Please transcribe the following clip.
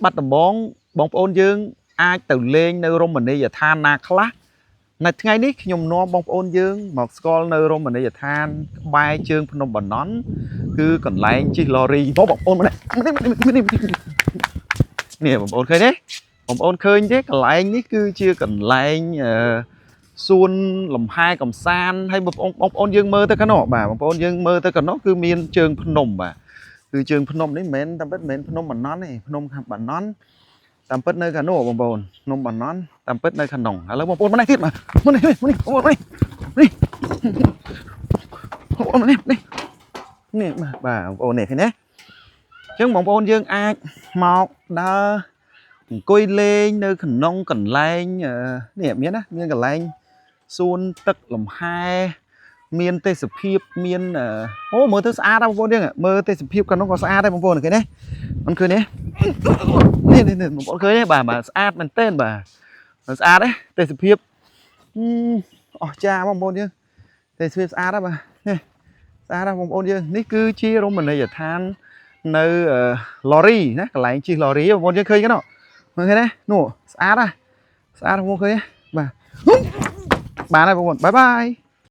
បាត់ដំបងបងប្អូនយើងអាចទៅលេងនៅរមណីយដ្ឋានណាខ្លះនៅថ្ងៃនេះខ្ញុំនាំបងប្អូនយើងមកស្គាល់នៅរមណីយដ្ឋានក្បែរជើងភ្នំបាណន់គឺកន្លែងជិះឡូរីបងប្អូនម្នាក់នេះនេះនេះបងប្អូនឃើញទេបងប្អូនឃើញទេកន្លែងនេះគឺជាកន្លែងអឺសួនលំហែកំសាន្តហើយបងប្អូនបងប្អូនយើងមើលទៅខាងនោះបាទបងប្អូនយើងមើលទៅខាងនោះគឺមានជើងភ្នំបាទគឺជើងភ្នំនេះមិនមែនតាមពិតមិនមែនភ្នំបាណន់ទេភ្នំខាងបាណន់តាមពិតនៅខាងនោះបងប្អូនភ្នំបាណន់តាមពិតនៅខាងនោះឥឡូវបងប្អូនមកនេះទៀតបាទមកនេះមកនេះបងប្អូនមកនេះនេះបងប្អូនមកនេះនេះនេះបាទបាទបងប្អូននេះឃើញទេអញ្ចឹងបងប្អូនយើងអាចមកដើរអង្គុយលេងនៅក្នុងកន្លែងអឺនេះមានណាមានកន្លែងសួនទឹកលំហែមានទេសភាពមានអឺអូមើលទៅស្អាតណាស់បងប្អូនយើងមើលទេសភាពខាងនោះក៏ស្អាតដែរបងប្អូនឃើញទេមិនឃើញទេនេះនេះនេះបងប្អូនឃើញទេបាទបាទស្អាតមែនទែនបាទស្អាតទេទេសភាពអឺអស្ចារ្យបងប្អូនយើងទេសភាពស្អាតណាស់បាទនេះស្អាតណាស់បងប្អូនយើងនេះគឺជារមណីយដ្ឋាននៅឡូរីណាកន្លែងជិះឡូរីបងប្អូនយើងឃើញគេនោះមើលឃើញទេនោះស្អាតណាស់ស្អាតបងប្អូនឃើញទេបាទបានហើយបងប្អូន bye bye.